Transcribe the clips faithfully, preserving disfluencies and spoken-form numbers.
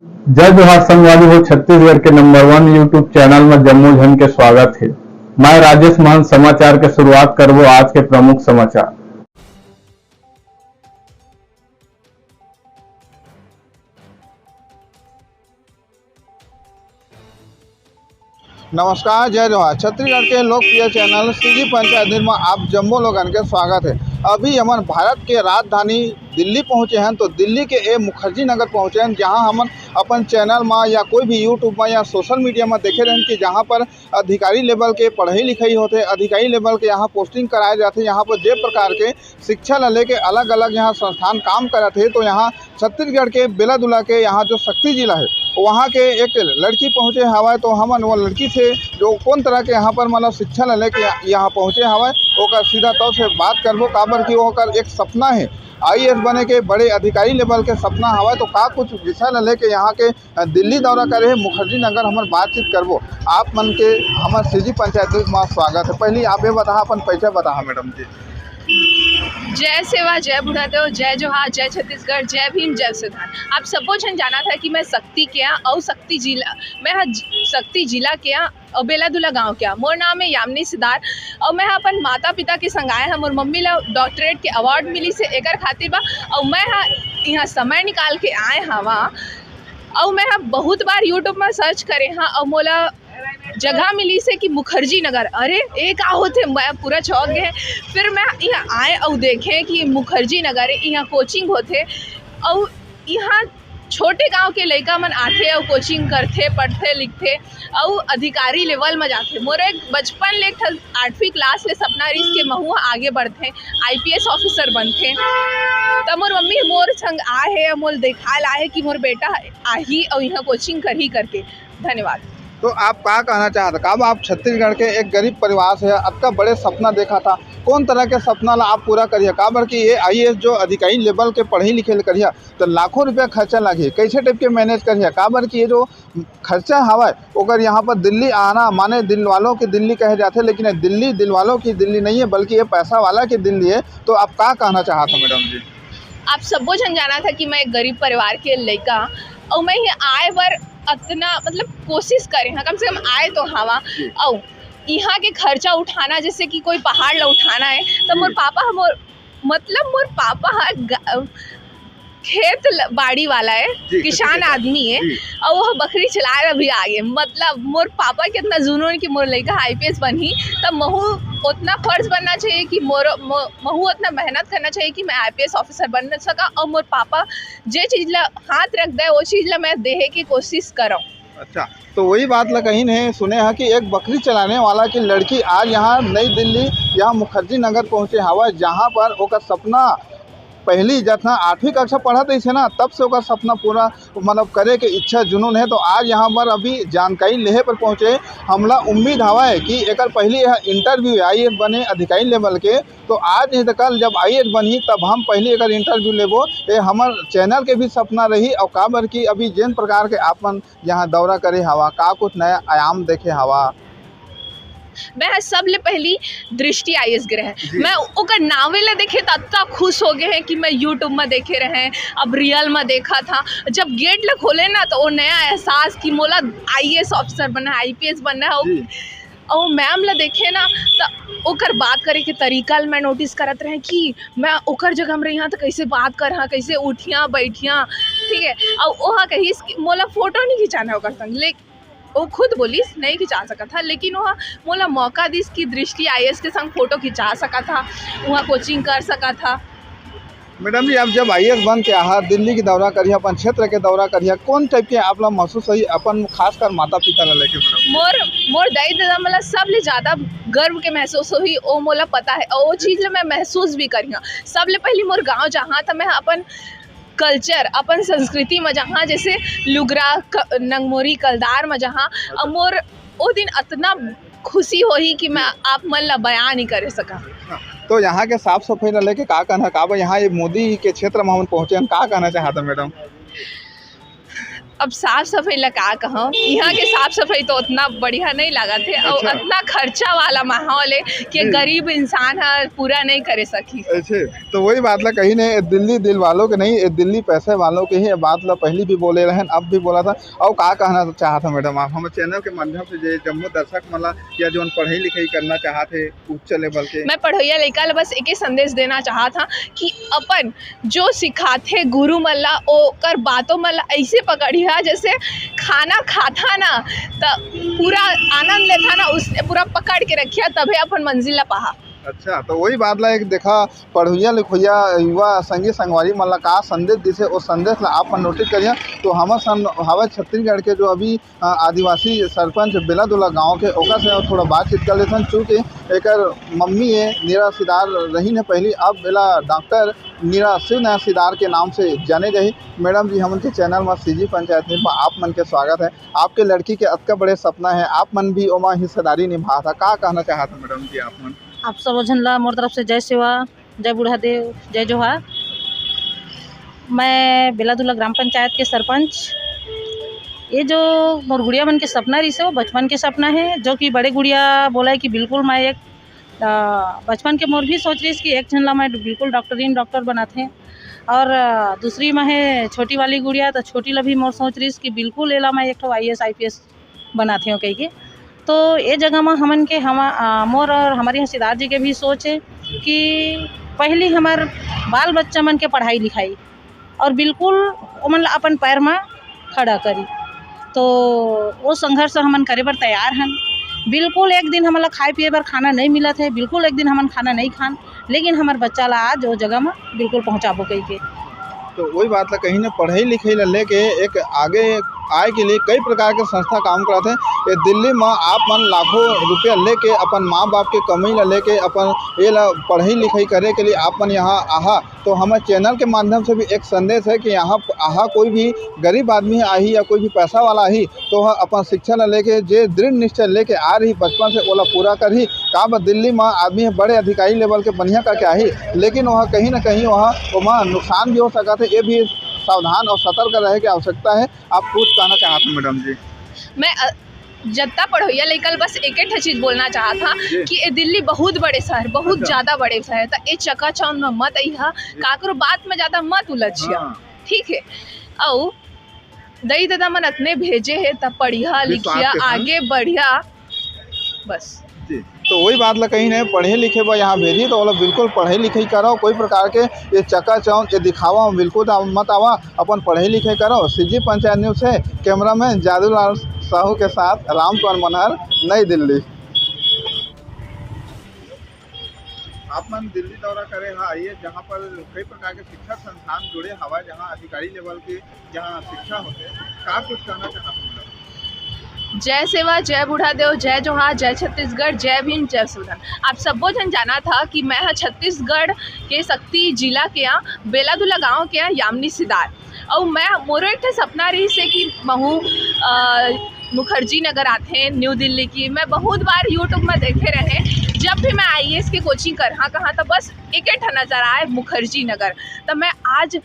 जय जोहार संगवारी हो, छत्तीसगढ़ के नंबर वन YouTube चैनल में जम्मो झन के स्वागत हे। मैं राजेश महंत समाचार के शुरुआत करबो आज के प्रमुख समाचार। नमस्कार, जय जोहार। छत्तीसगढ़ के लोकप्रिय चैनल सीजी पंचायत न्यूज में आप जम्मो लोगन के स्वागत है। अभी हमन भारत के राजधानी दिल्ली पहुँचे हैं, तो दिल्ली के ए मुखर्जी नगर पहुँचे हैं, जहाँ हमन अपन चैनल में या कोई भी YouTube में या सोशल मीडिया में देखे रहन कि जहाँ पर अधिकारी लेवल के पढ़ाई लिखाई होते, अधिकारी लेवल के यहाँ पोस्टिंग कराए जाते, यहाँ पर जे प्रकार के शिक्षा ला लेके अलग-अलग यहाँ संस्थान काम करत हे, तो यहाँ छत्तीसगढ़ के बेलादुला के यहाँ जो सक्ती जिला है, वहाँ के एक लड़की पहुँचे हवय, तो हमन वो लड़की से जो कौन तरह के यहाँ पर मतलब शिक्षा ला लेके यहाँ पहुँचे हवय, ओकर सीधा तौर से बात करबो, काबर कि ओकर एक सपना है, आईएएस बने के बड़े अधिकारी लेवल के सपना हवय, तो का कुछ विषय ला लेके यहाँ के अ, दिल्ली दौरा करे हे मुखर्जी नगर, हमन बातचीत करबो। आप मन के हमर सीजी पंचायत न्यूज मा स्वागत है। पहली आप ये बताहा, अपन परिचय बताहा मैडम जी। जय सेवा, जय बुढ़ादेव, जय जोहार, जय छत्तीसगढ़, जय भीम, जय सुधार। आप सबो झन जानत है कि मैं सक्ती के आ, अउ सक्ती जिला, मैं ह ज-, सक्ती जिला के आ, अउ बेलादुला गांव के आ। मोर नाम है यामिनी सिद्धार्थ, अउ मैं ह अपन माता पिता के संग आए हंव। मोर मम्मी ला डॉक्टरेट के अवार्ड मिलिस हे, एकर खातिर बा, अउ मैं ह इहाँ समय निकाल के आए हवा। अउ मैं ह बहुत बार YouTube में सर्च करे हाँ, अउ मोला जगह मिलिस हे कि मुखर्जी नगर। अरे, ए का होथे? मैं पूरा चौंक गए। फिर मैं यहाँ आए अउ देखे कि मुखर्जी नगर, यहाँ कोचिंग होथे, अउ यहाँ छोटे गांव के लइका मन आथे अउ कोचिंग करथे, पढ़थे लिखथे अउ अधिकारी लेवल में जाथे। मोर एक बचपन ले एक ठन आठवीं क्लास ले सपना रहिस के महू ह आगे बढ़थे, आईपीएस ऑफिसर बनथे। त मोर मम्मी मोर संग आए हे, मोर देखाए ला आए हे कि मोर बेटा आही अउ यहाँ कोचिंग करही करके। धन्यवाद। तो आप का कहना चाहत, काबर आप छत्तीसगढ़ के एक गरीब परिवार से अतका बड़े सपना देखा था, कौन तरह के सपना ला आप पूरा करिए? काबर कि ये आईएएस जो अधिकारी लेवल के पढ़े लिखे ले करिया, तो लाखों रुपया खर्चा लगे, कैसे टाइप के मैनेज करिए? काबर कि ये जो खर्चा हवय, ओकर यहाँ पर दिल्ली आना, माने दिल वालों की दिल्ली कहे जाते, लेकिन ये दिल्ली दिल वालों की दिल्ली नहीं है, बल्कि ये पैसा वाला की दिल्ली है। तो आप का कहना चाहत हो मैडम जी? आप सबो झन जानत है कि मैं एक गरीब परिवार के लइका हूँ, अउ मैं ये आए बर अतना, मतलब, कोशिश करे हाँ, कम से कम आए तो हवा। जी। अउ यहाँ के खर्चा उठाना, जैसे कि कोई पहाड़ ला उठाना है, तो जी। मोर पापा ह मोर, मतलब, मोर पापा ह ग-, खेत ल-, बाड़ी वाला है, जी, किसान आदमी है, जी। अउ वो बकरी चलाए ला भी आगे। मतलब, मोर पापा के इतना जुनून कि मोर लइका आईपीएस बनही, तब महू उतना फर्ज बनना चाहिए कि मोर, मो-, महू उतना मेहनत करना चाहिए कि मैं आईपीएस ऑफिसर बन सका। अउ मोर पापा जे चीज ला हाथ रख दे, वो चीज ला मैं देहे के कोशिश करव। अच्छा, तो वही बात ला कहिन हे, सुने हा कि एक बकरी चलाने वाला की लड़की आज यहाँ नई दिल्ली, यहाँ मुखर्जी नगर पहुँचे हवा, जहाँ पर ओकर सपना पहली जतना आठवीं कक्षा पढ़त रहिस हे ना, तब से ओकर सपना पूरा, मतलब, करे के इच्छा जुनून है। तो आज यहाँ पर अभी जानकारी लेहे पर पहुँचे। हमला उम्मीद हवय कि एकर पहली यह इंटरव्यू है आईएएस बने अधिकारी लेवल के, तो आज नहीं तो कल जब आईएएस बनही तब हम पहली एकर इंटरव्यू लेबो। ये हमर चैनल के भी सपना रही, और काबर कि अभी जेन प्रकार के आप मन यहाँ दौरा करे हवा, का कुछ नया आयाम देखे हवा? मैं ह सबले पहली दृष्टि आईएएस गे रहे। जी। मैं ओकर नावे ला देखे त अतना खुश हो गए हैं कि मैं YouTube में देखे रहे, अब रियल में देखा था। जब गेट ला खोले ना, तो वो नया एहसास कि मोला आईएएस ऑफिसर बनना है, आईपीएस बनना है। जी। और मैम ला देखे ना, त ओकर बात करे के तरीका ल मैं नोटिस करत रहे कि मैं ओकर जगह में रहिया त कैसे बात करहा, कैसे उठिया बैठिया, ठीक है। और ओहा कहिस कि मोला फोटो नहीं खिंचाना है ओकर संग, लेकिन वो खुद बोलिस, "नहीं खिंचा सकत हा," लेकिन वो मोला मौका दिस कि दृष्टि आईएएस के संग फोटो खिंचा सकत हा, वहाँ कोचिंग कर सकत हा। मैडम जी, आप जब आईएएस बन के आहा, दिल्ली के दौरा करिया, अपन क्षेत्र के दौरा करिया, कौन टाइप के आप ला महसूस होई, अपन खासकर माता पिता ला लेके मैडम? मोर, मोर दाई ददा मन ला सबले ज्यादा गर्व के महसूस होही, वो मोला पता है, और वो चीज ला मैं महसूस भी करिया। सबले पहली मोर गांव जहाँ था, मैं अपन कल्चर, अपन संस्कृति में जहाँ जैसे लुगरा, क-, नंगमोरी, कलदार में जहाँ, अच्छा। अब मोर ओ दिन अतना खुशी होही कि मैं आप मन ला बयान नहीं करे सका। हाँ, तो यहाँ के साफ सफाई ला लेके का कहना, का बा यहाँ ये मोदी के क्षेत्र में हम पहुँचे हैं, का कहना चाहता मैडम? अब साफ सफाई ला का कहूँ, यहाँ के साफ सफाई तो उतना बढ़िया नहीं लागत हे और अच्छा। उतना खर्चा वाला माहौल है कि जी। गरीब इंसान ह पूरा नहीं करे सकी। अच्छा, तो वही बात ला कही नहीं, दिल्ली दिल वालों के नहीं, ये दिल्ली पैसे वालों के ही। ये बात ला पहली भी बोले रहन, अब भी बोला था। और का कहना चाहत ह मैडम आप हमर चैनल के माध्यम से, जे जम्मो दर्शक मन ला या जोन पढ़ाई लिखाई करना चाहत हे उच्च लेवल के? मैं पढ़ोइया लइका ला बस एके संदेश देना चाहत हूँ कि अपन जो सिखाथे गुरु मन ला, ओकर बातों मन ला ऐसे पकड़िया, जैसे खाना खाता ना त पूरा आनंद लेथा ना, उसने पूरा पकड़ के रखिया, तभे अपन मंजिल ला पाहा। अच्छा, तो वही बात ला एक देखा, पढ़ोइया लिखोइया युवा संगी संगवारी मन ला का संदेश दिसे, वो संदेश ला आप मन नोटिस करिया। तो हमर संग हवय छत्तीसगढ़ के जो अभी अ, आदिवासी सरपंच बेलादुला गांव के, ओकर से थोड़ा बातचीत कर लेथन। चूंकि एकर मम्मी ये निरा सिदार रहीन हे पहली, अब एला डॉक्टर निरा शिव नया सिदार के नाम से जाने जाही। मैडम जी, हमन के चैनल में सीजी पंचायत में आप मन के स्वागत है। आपके लड़की के अतका बड़े सपना है, आप मन भी ओमा हिस्सेदारी निभात है, का कहना चाहत है मैडम जी आप मन? आप सबो झन ला मोर तरफ से जय सेवा, जय बूढ़ा देव, जय जोहार। मैं बेलादुला ग्राम पंचायत के सरपंच। ये जो मोर गुड़िया मन के सपना रहिसे, वो बचपन के सपना है, जो कि बड़े गुड़िया बोला है कि बिल्कुल मैं एक, अ, बचपन के मोर भी सोच रहिस कि एक झन ला मैं बिल्कुल डॉक्टरीन डॉक्टर बनाथे। और, अ, दूसरी में है छोटी वाली गुड़िया, तो छोटी ला भी मोर सोच रहिस कि बिल्कुल एला मैं एक ठो आईएएस आईपीएस बनाथे हो कहिके। तो ये जगह में हमन के हम, अ, मोर और हमारे हिस्सेदार जी के भी सोच है कि पहली हमार बाल बच्चा मन के पढ़ाई लिखाई और बिल्कुल ओमन ला अपन पैर में खड़ा करी। तो वो संघर्ष हमन करे बर तैयार हन। बिल्कुल एक दिन हमन ला खाए पिए बर खाना नहीं मिलत है, बिल्कुल एक दिन हमन खाना नहीं खान, लेकिन हमर बच्चा ला आज वो जगह में बिल्कुल पहुँचाबो कहिके। तो वही बात ला कहीं ना, पढ़ाई लिखाई ला लेके एक आगे आए के लिए कई प्रकार के संस्था काम करत है। ये दिल्ली में आप मन लाखों रुपया लेके अपन माँ बाप के कमाई ला लेके अपन ये ला पढ़ाई लिखाई करे के लिए आप मन यहाँ आहा। तो हमर चैनल के माध्यम से भी एक संदेश है कि यहाँ आहा कोई भी गरीब आदमी आही या कोई भी पैसा वाला आही, तो वह अपन शिक्षा ला लेके जे दृढ़ निश्चय लेके आ रही बचपन से, ओला पूरा करही। का बर दिल्ली में आदमी बड़े अधिकारी लेवल के बढ़िया करके आही, लेकिन वह कहीं ना कहीं वह ओमा नुकसान भी हो सकत है, ये भी सावधान और सतर्क रहे के आवश्यकता है। आप कुछ कहना चाहत हैं मैडम जी? मैं, अ, जत्ता पढ़ोइया लइका ल बस एके ठे चीज बोलना चाहत हूँ जी। कि ये दिल्ली बहुत बड़े शहर, बहुत अच्छा। ज्यादा बड़े शहर, त ये चकाचौंध में मत अइहा, जी। काकरो बात में ज्यादा मत उलझिया, हाँ। ठीक है? अउ दई ददा मन अतने भेजे हे, त पढ़िया, विश्वास लिखिया, के संग। आगे बढ़िया, बस। जी। तो वही बात ला कहीं नहीं, पढ़े लिखे बर यहाँ भेजी, तो ओला बिल्कुल पढ़े लिखे करो, कोई प्रकार के ये चकाचौंध, ये दिखावा में बिल्कुल आ-, मत आवा, अपन पढ़े लिखे करो। सीजी पंचायत न्यूज से कैमरामैन जादूलाल साहू के साथ रामकुमार मनहर, नई दिल्ली। आप मन दिल्ली दौरा करे हा आइए, जहाँ पर कई प्रकार के शिक्षा संस्थान जुड़े हवा, जहाँ अधिकारी लेवल के जहाँ शिक्षा होथे, का कुछ कहना चाहत हव मैडम? जय सेवा, जय बूढ़ा देव, जय जोहार, जय छत्तीसगढ़, जय भीम, जय सुधन। आप सब्बो झन जानत हा कि मैं ह छत्तीसगढ़ के सक्ती जिला के आ, बेलादुला गांव के आ, यामिनी सिदार। अउ मैं, मोरो एक ठे सपना रहिस हे कि महू, अ, मुखर्जी नगर आथे न्यू दिल्ली की। मैं बहुत बार YouTube में देखे रहे, जब भी मैं आईएएस के कोचिंग करहा कहा त बस एके ठा नजर आए, मुखर्जी नगर। त मैं आज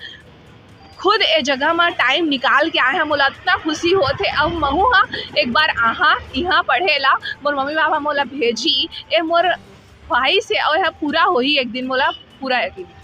खुद ए जगह म टाइम निकाल के आए हंव, मोला अतना खुशी होत हे। अउ महू ह एक बार आहा इहाँ पढ़े ला, मोर मम्मी पापा मोला भेजी, ए मोर ख्वाहिश हे, अउ एह पूरा होही एक दिन, मोला पूरा यकीन हे।